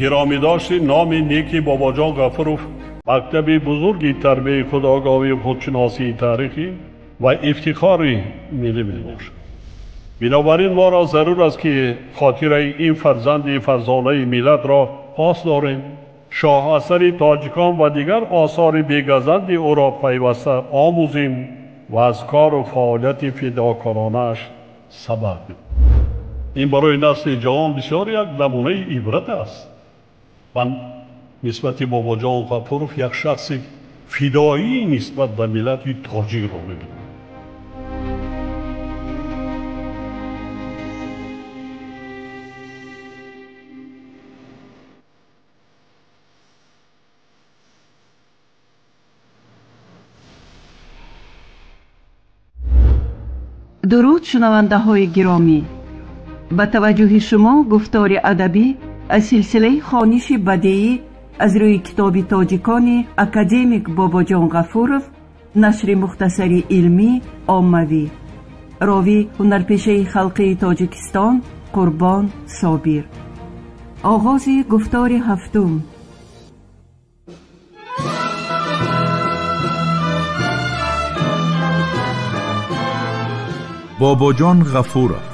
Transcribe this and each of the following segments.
Гиромӣ дошти номи неки Бобоҷон Ғафуров мактаби бузурги тарбияи худогоҳӣ, худшиносии таърихӣ ва ифтихори миллӣ мебошад. Бинобар ин моро зарур аст, ки хотираи ин фарзанди фарзонаи миллатро пос дорем, шоҳасари тоҷикон ва дигар осори бегазанди ӯро пайваста омӯзем ва аз кору фаъолияти фидокоронааш сабақ бигирем. Ин барои насли ҷавон бисёр як намунаи ибрат аст. Ман нисбати Бобоҷон Ғафуров як шахси фидоӣ нисбат ба миллати тоҷикро мебинам. Дуруд, шунавандаҳои гиромӣ! Ба таваҷҷӯҳи шумо гуфтори адабӣ аз силсилаи хониши бадеӣ аз рӯи китоби тоҷикони академик Бобоҷон Ғафуров, нашри мухтасари илмӣ оммавӣ. Ровӣ ҳунарпешаи халқии Тоҷикистон Қурбон Собир. Оғози гуфтори ҳафтум. Бобоҷон Ғафуров,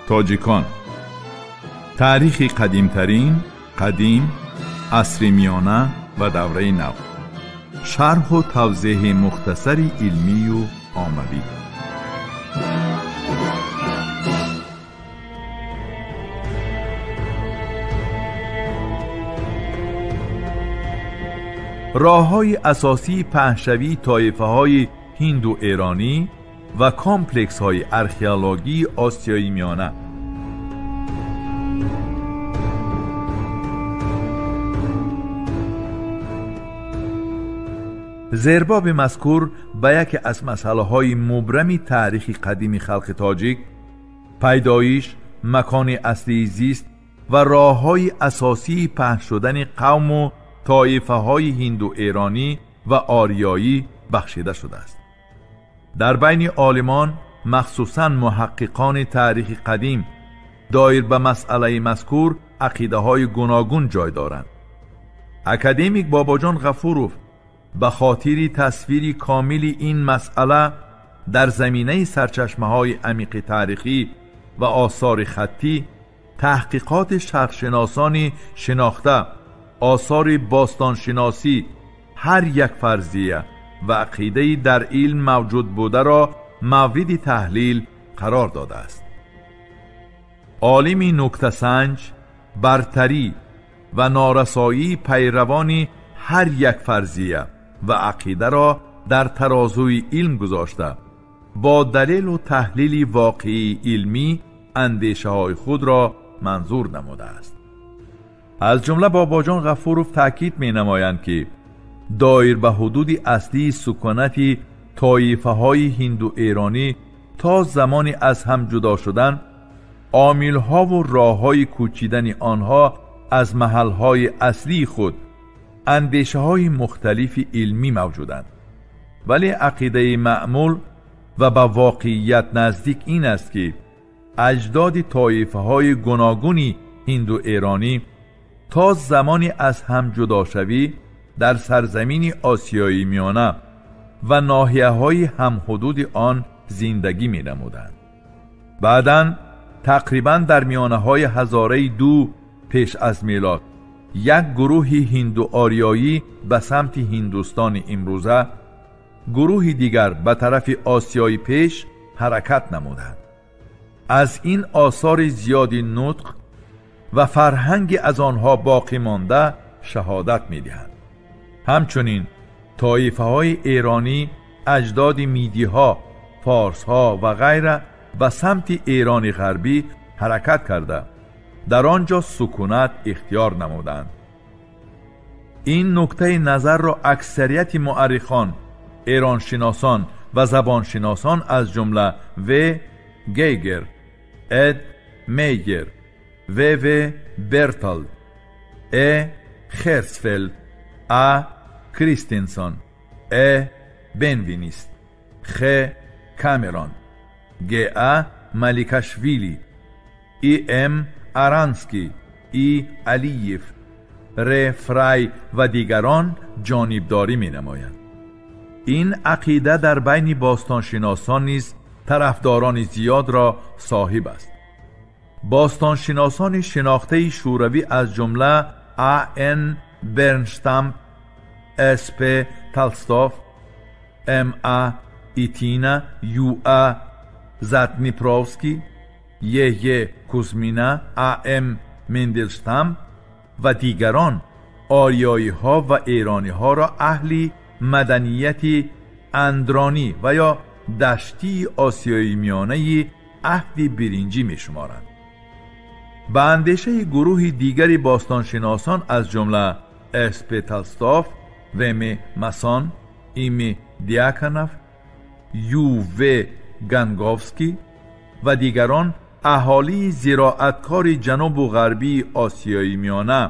тоҷикон. Таърихи қадимтарин, қадим, асри миёна ва давраи нав. Шарҳу тавзеҳи мухтасари илмию оммавӣ. Роҳҳои асосии паҳншавии тоифаҳои ҳинду эронӣ ва комплексҳои археологии Осиёи Миёна. Зербоби мазкур ба яке аз масъалаҳои мубрами таърихи қадими халқи тоҷик, пайдоиш, макони аслии зист ва роҳҳои асосии паҳн шудани қавму тоифаҳои ҳинду эронӣ ва ориёӣ бахшида шудааст. Дар байни олимон, махсусан муҳаққиқони таърихи қадим, доир ба масъалаи мазкур ақидаҳои гуногун ҷой доранд. Академик Бобоҷон Ғафуров ба хотири тасвири комили ин масъала дар заминаи сарчашмаҳои амиқи таърихӣ ва осори хаттӣ, таҳқиқоти шарқшиносони шинохта, осори бостоншиносӣ, ҳар як фарзия ва ақидаи дар илм мавҷуд бударо мавриди таҳлил қарор додааст. Олими нуктасанҷ бартарӣ ва норасоии пайравони ҳар як фарзия ва ақидаро дар тарозуи илм гузошта, бо далелу таҳлили воқеии илмӣ андешаҳои худро манзур намудааст. Аз ҷумла Бобоҷон Ғафуров таъкид менамоянд, ки доир ба ҳудуди аслии сукунати тоифаҳои ҳинду эронӣ то замони аз ҳам ҷудо шудан, омилҳову роҳҳои кӯчидани онҳо аз маҳалҳои аслии худ андешаҳои мухталифи илмӣ мавҷуданд. Вале ақидаи маъмул ва ба воқеият наздик ин аст, ки аҷдоди тоифаҳои гуногуни ҳинду эронӣ то замони аз ҳам ҷудошавӣ дар сарзамини Осиёи Миёна ва ноҳияҳои ҳамҳудуди он зиндагӣ менамуданд. Баъдан тақрибан дар миёнаҳои ҳазораи ду пеш аз милод як гурӯҳи ҳиндуориёӣ ба самти Ҳиндустони имрӯза, гурӯҳи дигар ба тарафи Осиёи Пеш ҳаракат намуданд. Аз ин осори зиёди нутқ ва фарҳанги аз онҳо боқӣ монда шаҳодат медиҳанд. Ҳамчунин тоифаҳои эронӣ, аҷдоди мидиҳо, форсҳо ва ғайра ба самти Эрони ғарбӣ ҳаракат карда, дар он ҷо сукунат ихтиёр намуданд. Ин нуктаи назарро аксарияти муаррихон, эроншиносон ва забоншиносон аз ҷумла В. Гейгер, Эд Мейер, В. В. Бертолд, Э. Херсфелд, А. Кристенсон, Э. Бенвенист, Х. Камерон, Г. А. Маликашвили, И. М. Аранский, И. Алиев, р. Фрай ва дигарон ҷонибдорӣ менамоянд. Ин ақида дар байни бостоншиносон низ тарафдорони зиёдро соҳиб аст. Бостоншиносони шинохтаи шӯравӣ аз ҷумла А. Н. Бернштамп, С. П. Толстов, М. А. Итина, Ю. А. Заднипровский, Е. Е. Кузмина, А. М. Мендельштам ва дигарон ориёиҳо ва эрониҳоро аҳли маданияти андронӣ ва ё даштии осиёи миёнаи аҳди биринҷӣ мешуморанд. Ба андешаи гурӯҳи дигари бостоншиносон аз ҷумла С. П. Толстов, В. М. Масон, И. М. Дьяконов, Ю. В. Ганговский ва дигарон аҳолии зироаткори ҷанубу ғарбии осиёи миёна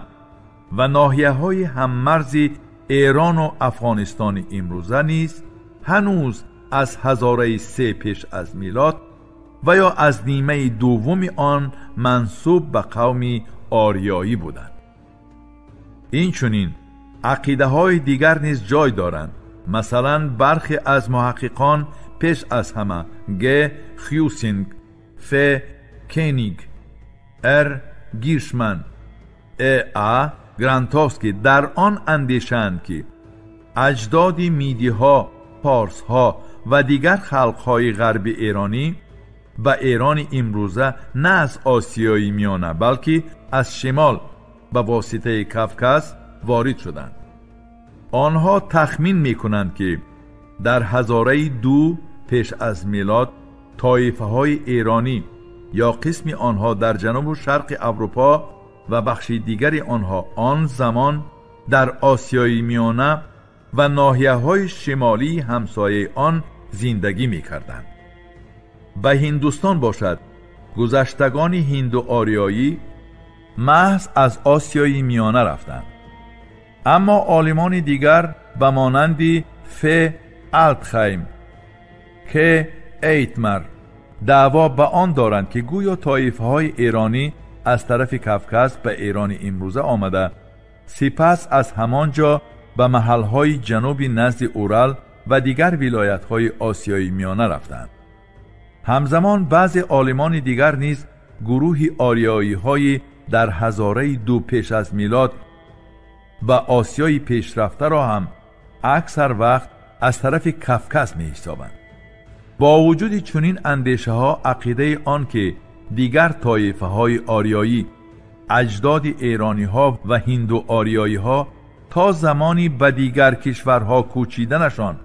ва ноҳияҳои ҳаммарзи эрону афғонистони имрӯза низ ҳанӯз аз ҳазораи се пеш аз милод ва ё аз нимаи дуввуми он мансуб ба қавми ориёӣ буданд. Инчунин ақидаҳои дигар низ ҷой доранд. Масалан, бархе аз муҳаққиқон пеш аз ҳама Г. Хюсинг, Ф. Кениг, Р. Гиршман, Э. А. Грантовский дар он андешаанд, ки аҷдоди мидиҳо, форсҳо ва дигар халқҳои ғарби эронӣ ба эрони имрӯза на аз осиёи миёна, балки аз шимол ба воситаи Кавказ ворид шуданд. Онҳо тахмин мекунанд, ки дар ҳазораи ду пеш аз милод тоифаҳои эронӣ ё қисми онҳо дар ҷанубу шарқи Аврупо ва бахши дигари онҳо он замон дар осиёи миёна ва ноҳияҳои шимолии ҳамсояи он зиндагӣ мекарданд. Ба Ҳиндустон бошад, гузаштагони ҳинду ориёӣ маҳз аз осиёи миёна рафтанд. Аммо олимони дигар ба монанди Ф. Алтхайм, К. Эйтмар даъво ба он доранд, ки гӯё тоифаҳои эронӣ аз тарафи Кавказ ба Эрони имрӯза омада, сипас аз ҳамон ҷо ба маҳалҳои ҷануби назди Урал ва дигар вилоятҳои осиёи миёна рафтанд. Ҳамзамон баъзе олимони дигар низ гурӯҳи ориёиҳои дар ҳазораи ду пеш аз милод ба осиёи пешрафтаро ҳам аксар вақт аз тарафи Кавказ меҳисобанд. Бо вуҷуди чунин андешаҳо, ақидаи он ки дигар тоифаҳои ориёӣ, аҷдоди эрониҳо ва ҳинду ориёиҳо то замони ба дигар кишварҳо кӯчиданашон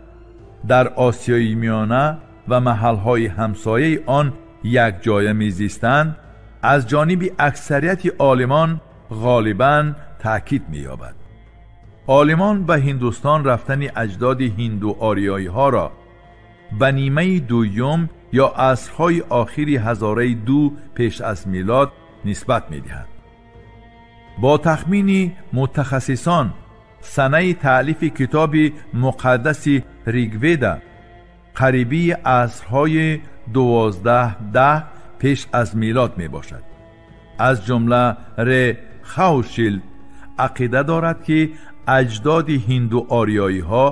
дар осиёи миёна ва маҳалҳои ҳамсояи он якҷоя мезистанд, аз ҷониби аксарияти олимон ғолибан таъкид меёбад. Олимон ба Ҳиндустон рафтани аҷдоди ҳинду ориёиҳоро ба нимаи дуюм ё асрҳои охири ҳазораи ду пеш аз милод нисбат медиҳанд. Бо тахмини мутахассисон, санаи таълифи китоби муқаддаси Ригведа қарибии асрҳои 12-10 пеш аз милод мебошад. Аз ҷумла Р. Хаушилд ақида дорад, ки аҷдоди ҳинду ориёиҳо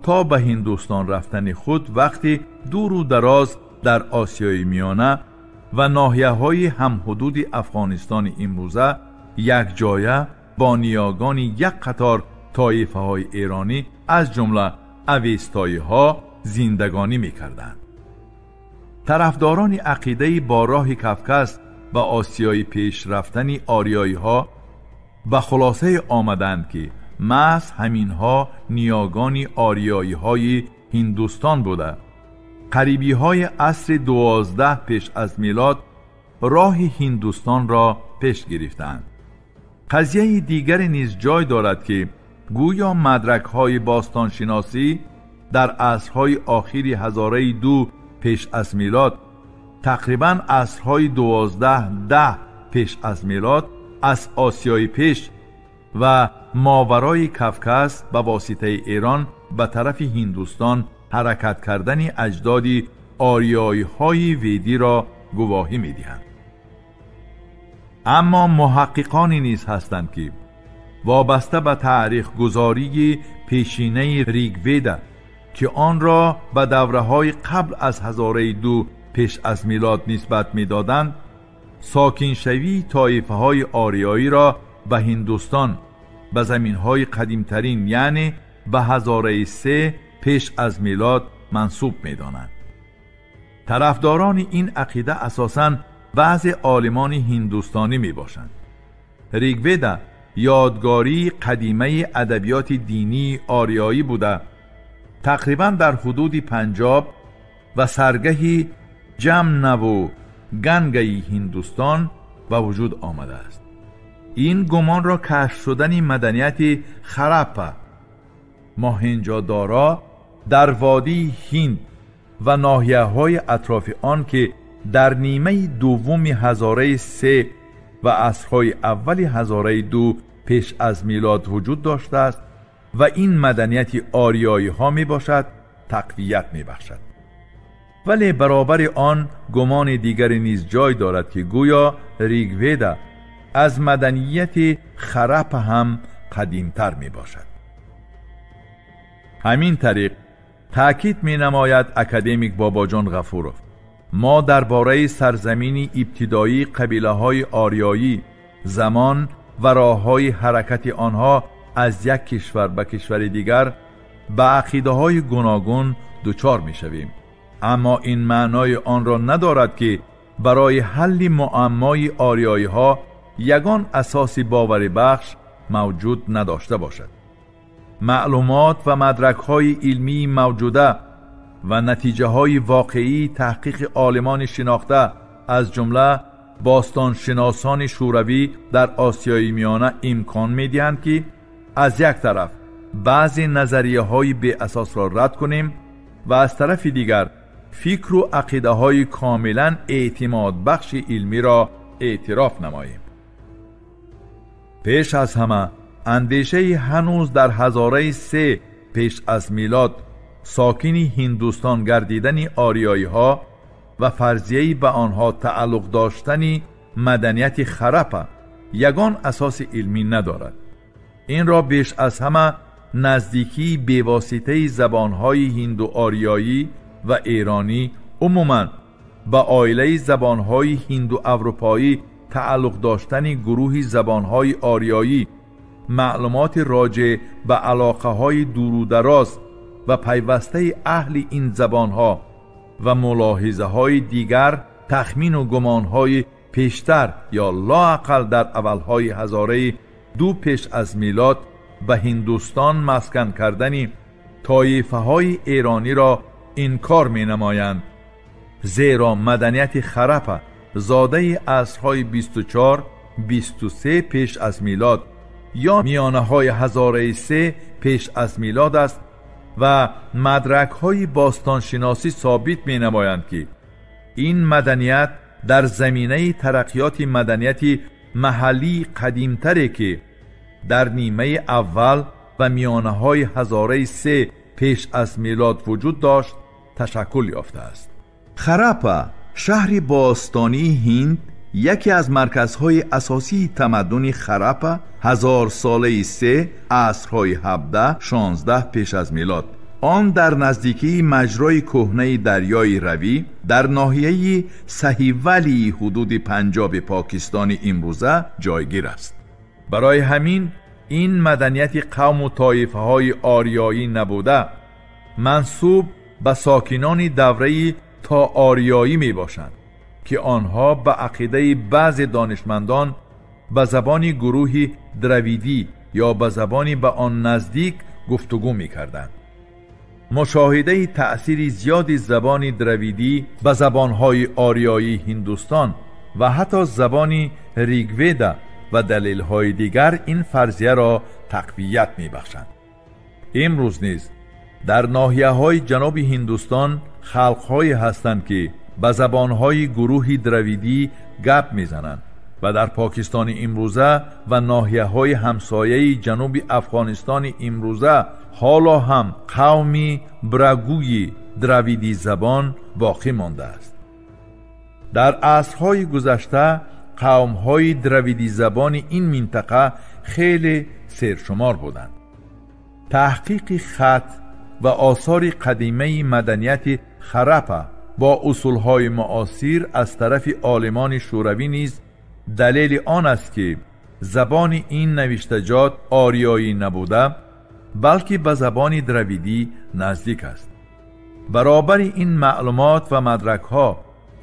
то ба Ҳиндустон рафтани худ вақти дуру дароз дар осиёи миёна ва ноҳияҳои ҳамҳудуди Афғонистони имрӯза якҷоя бо ниёгони як қатор тоифаҳои эронӣ аз ҷумла авестоиҳо зиндагонӣ мекарданд. Тарафдорони ақидаи бо роҳи Кавказ ба осиёи пешрафтани ориёиҳо ба хулосае омаданд, ки маҳз ҳаминҳо ниёгони ориёиҳои ҳиндустон буда, қарибиҳои асри 12 пеш аз милод роҳи ҳиндустонро пеш гирифтанд. Қазияи дигаре низ ҷой дорад, ки гӯё мадракҳои бостоншиносӣ дар асрҳои охири ҳазораи ду пеш аз милод, тақрибан асрҳои 12-10 пеш аз милод, аз осиёи пеш ва моварои Кавказ ба воситаи Эрон ба тарафи Ҳиндустон ҳаракат кардани аҷдоди ориёиҳои ведиро гувоҳӣ медиҳанд. Аммо муҳаққиқоне низ ҳастанд, ки وابسته به تاریخ گذاری پیشینه ریگویدا که آن را به دوره‌های قبل از هزاره 2 پیش از میلاد نسبت می‌دادند، ساکن شوی طایفه‌های آریایی را به هندوستان، به زمین‌های قدیمترین یعنی به هزاره 3 پیش از میلاد منسوب می‌دانند. طرفداران این عقیده اساساً بعض عالمان هندوستانی می‌باشند. ریگویدا یادگاری قدیمه ادبیات دینی آریایی بوده، تقریباً در حدود پنجاب و سرگه جمنا و گنگه هندوستان به وجود آمده است. این گمان را کشف شدن مدنیت خرپا ماهنجادارا در وادی هند و ناحیه‌های اطراف آن که در نیمه دوم هزاره 3 و عصرهای اول هزاره 2 پیش از میلاد وجود داشته است و این مدنیت آریایی ها می باشد تقویت می بخشد. ولی برابر آن گمان دیگری نیز جای دارد که گویا ریگویدا از مدنیت خرپ هم قدیمتر می باشد. همین طریق تأکید می نماید اکادمیک باباجان غفوروف: ما درباره سرزمین ابتدایی قبیله های آریایی، زمان و راه های حرکت آنها از یک کشور به کشور دیگر به عقیده های گوناگون دچار می شویم، اما این معنای آن را ندارد که برای حل معمای آریایی ها یگان اساس باور بخش موجود نداشته باشد. معلومات و مدرک های علمی موجوده و نتیجه های واقعی تحقیق عالمان شناخته از جمله باستانشناسان شوروی در آسیای میانه امکان می‌دهند که از یک طرف بعضی نظریه های بی اساس را رد کنیم و از طرف دیگر فکر و عقیده های کاملا اعتماد بخش علمی را اعتراف نماییم. پیش از همه اندیشه هنوز در هزاره 3 پیش از میلاد ساکن هندوستان گردیدن آریایی ها و فرضیه‌ای به آنها تعلق داشتن مدنیت خرپا یگان اساس علمی ندارد. این را بیش از همه نزدیکی بیواسطه زبانهای هندو آریایی و ایرانی عموماً به عائله زبانهای هندو اروپایی تعلق داشتن گروه زبانهای آریایی، معلومات راجع به علاقه های دور و دراز و پیوسته اهل این زبانها و ملاحظه های دیگر، تخمین و گمان های پیشتر یا لااقل در اولهای هزاره 2 پیش از میلاد به هندوستان مسکن کردن طایفه های ایرانی را انکار می نمایند، زیرا مدنیت خرپا زاده عصرهای 24 23 پیش از میلاد یا میانه های هزاره 3 پیش از میلاد است و مدرک های باستانشناسی ثابت می نمایند که این مدنیت در زمینه ترقیات مدنیت محلی قدیمتری که در نیمه اول و میانه های هزاره 3 پیش از میلاد وجود داشت تشکل یافته است. خرپا، شهر باستانی هند، یکی از مرکزهای اساسی تمدن خرپا 1000 ساله 3 عصرهای 17 16 پیش از میلاد. آن در نزدیکی مجرای کهنه دریای روی در ناحیه سهیولی حدود پنجاب پاکستان امروزه جایگیر است. برای همین این مدنیت قوم و طایفه های آریایی نبوده، منسوب به ساکنان دوره تا آریایی می باشند که آنها به عقیده بعض دانشمندان به زبان گروهی درویدی یا به زبانی به آن نزدیک گفتگو می کردند. مشاهده تأثیر زیادی زبان درویدی به زبانهای آریایی هندوستان و حتی زبان ریگویدا و دلیل‌های دیگر این فرضیه را تقویت می‌بخشند. امروز نیز در ناحیه‌های جنوب هندوستان خلق‌هایی هستند که به زبان‌های گروه درویدی گپ می‌زنند و در پاکستان امروزه و ناحیه‌های همسایه جنوب افغانستان امروزه حالا هم قومی براگوی درویدی زبان باقی مانده است. در عصرهای گذشته қавмҳои дравидизабони ин минтақа хеле сершумор буданд. Таҳқиқи хат ва осори қадимаи маданияти Харапа бо усулҳои муосир аз тарафи олимони шӯравӣ низ далели он аст, ки забони ин навиштаҷот ориёӣ набуда, балки ба забони дравидӣ наздик аст. Баробари ин маълумот ва мадракҳо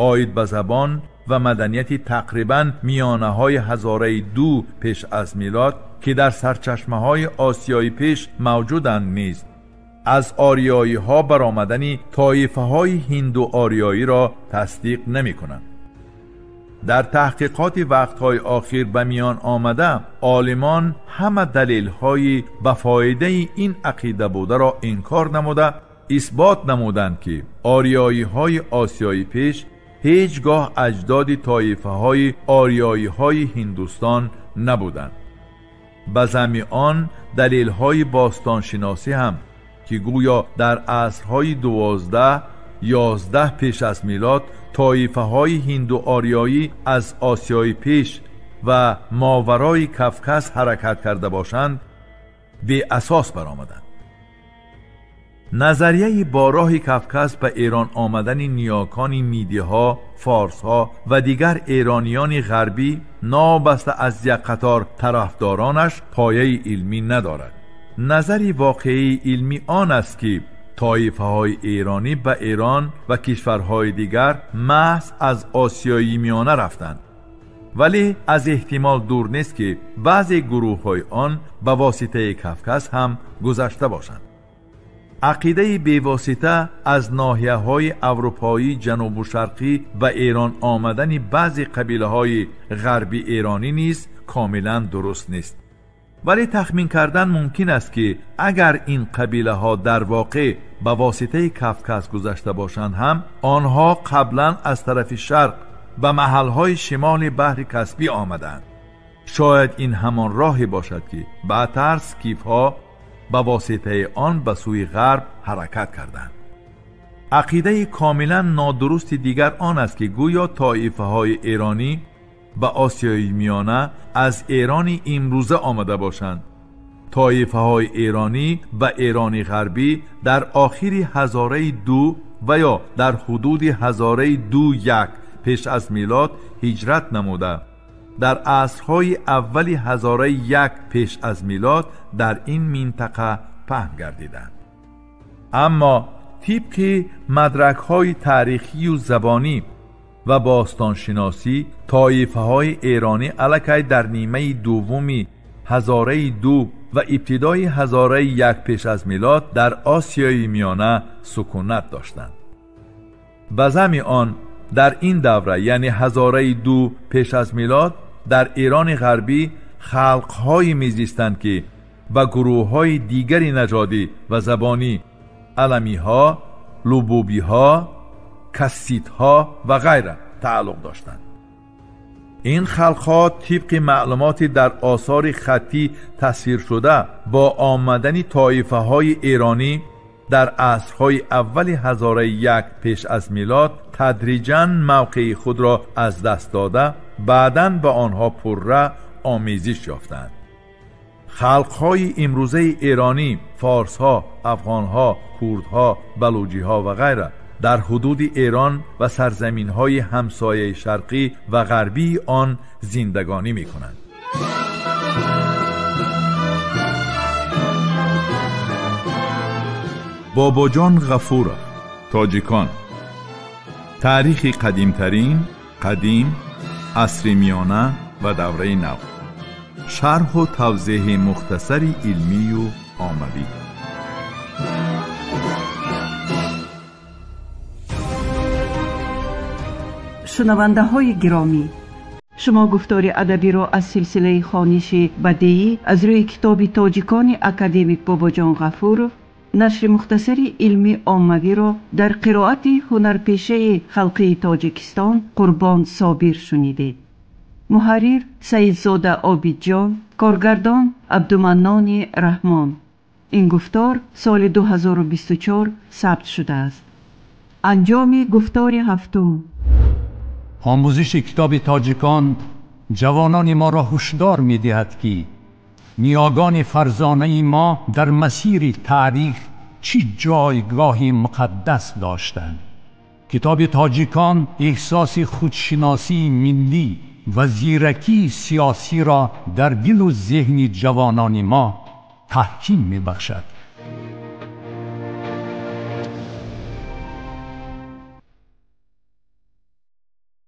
оид ба забон ва маданияти тақрибан миёнаҳои ҳазораи 2 пеш аз милод, ки дар сарчашмаҳои осиёи пеш мавҷуданд, низ аз ориёиҳо баромадани тоифаҳои ҳинду-ориёиро тасдиқ намекунанд. Дар таҳқиқоти вақтҳои охир ба миён омада, олимон ҳама далелҳои ба фоидаи ин ақида бударо инкор намуда, исбот намуданд, ки ориёиҳои осиёи пеш ҳеҷ гоҳ аҷдоди тоифаҳои ориёиҳои ҳиндустон набуданд. Ба замми он далелҳои бостоншиносӣ ҳам, ки гӯё дар асрҳои 12, 11 пеш аз милод тоифаҳои ҳинду-ориёӣ аз осиёи пеш ва моварои Кавказ ҳаракат карда бошанд, беасос баромаданд. Назарияи бо роҳи Кавказ ба Эрон омадани ниёкони мидиҳо, форсҳо ва дигар эрониёни ғарбӣ нобаста аз як қатор тарафдоронаш пояи илмӣ надорад. Назари воқеии илмӣ он аст, ки тоифаҳои эронӣ ба Эрон ва кишварҳои дигар маҳз аз осиёи миёна рафтанд, вале аз эҳтимол дур нест, ки баъзе гурӯҳҳои он ба воситаи Кавказ ҳам гузашта бошанд. Ақидаи бевосита аз ноҳияҳои аврупоии ҷанубу шарқӣ ба Эрон омадани баъзе қабилаҳои ғарби эронӣ низ комилан дуруст нест. Вале тахмин кардан мумкин аст, ки агар ин қабилаҳо дар воқеъ ба воситаи Кавказ гузашта бошанд ҳам, онҳо қаблан аз тарафи шарқ ба маҳалҳои шимоли баҳри Каспӣ омаданд. Шояд ин ҳамон роҳе бошад, ки баъдтар скифҳо ба воситаи он ба сӯи ғарб ҳаракат карданд. Ақидаи комилан нодурусти дигар он аст, ки гӯё тоифаҳои эронӣ ба осиёи миёна аз эрони имрӯза омада бошанд. Тоифаҳои эронӣ ба эрони ғарбӣ дар охири ҳазораи 2 ва ё дар ҳудуди ҳазораи 2-1 пеш аз милод ҳиҷрат намуда, дар асрҳои аввали ҳазораи 1 пеш аз милод дар ин минтақа паҳн гардиданд. Аммо тибқи мадракҳои таърихию забонӣ ва бостоншиносӣ, тоифаҳои эронӣ аллакай дар нимаи дуввуми ҳазораи 2 ва ибтидои ҳазораи 1 пеш аз милод дар осиёи миёна сукунат доштанд. Ба замми он дар ин давра, яъне ҳазораи 2 пеш аз милод, дар Эрони ғарбӣ халқҳое мезистанд, ки ба гурӯҳҳои дигари нажодӣ ва забонӣ аламиҳо, лубубиҳо, касситҳо ва ғайра тааллуқ доштанд. Ин халқҳо тибқи маълумоти дар осори хаттӣ тасвиршуда бо омадани тоифаҳои эронӣ дар асрҳои аввали ҳазораи 1 пеш аз милод тадриҷан мавқеи худро аз даст дода, баъдан ба онҳо пурра омезиш ёфтанд. Халқҳои имрӯзаи эронӣ, форсҳо, афғонҳо, курдҳо, балуҷиҳо ва ғайра дар ҳудуди Эрон ва сарзаминҳои ҳамсояи шарқӣ ва ғарбии он зиндагонӣ мекунанд. Бобоҷон Ғафуров, Тоҷикон. Таърихи қадимтарин, қадим, асри миёна ва давраи нав. Шарҳу тавзеҳи мухтасари илмию оммавӣ. Шунавандаҳои гиромӣ, шумо гуфтори адабиро аз силсилаи хониши бадеӣ аз рӯи китоби тоҷикони академик Бобоҷон Ғафуров, нашри мухтасари илмӣ оммавиро дар қироати ҳунарпешаи халқии Тоҷикистон Қурбон Собир шунидед. Муҳаррир Саидзода Обидҷон, коргардон Абдуманнони Раҳмон. Ин гуфтор соли 2024 сабт шудааст. Анҷоми гуфтори ҳафтум. Омӯзиши китоби тоҷикон Ҷавонони моро ҳушдор медиҳад, ки ниёгони фарзонаи мо дар масири таърих чӣ ҷойгоҳи муқаддас доштанд. Китоби тоҷикон эҳсоси худшиносии миллӣ ва зиракии сиёсиро дар дилу зеҳни ҷавонони мо таҳким мебахшад.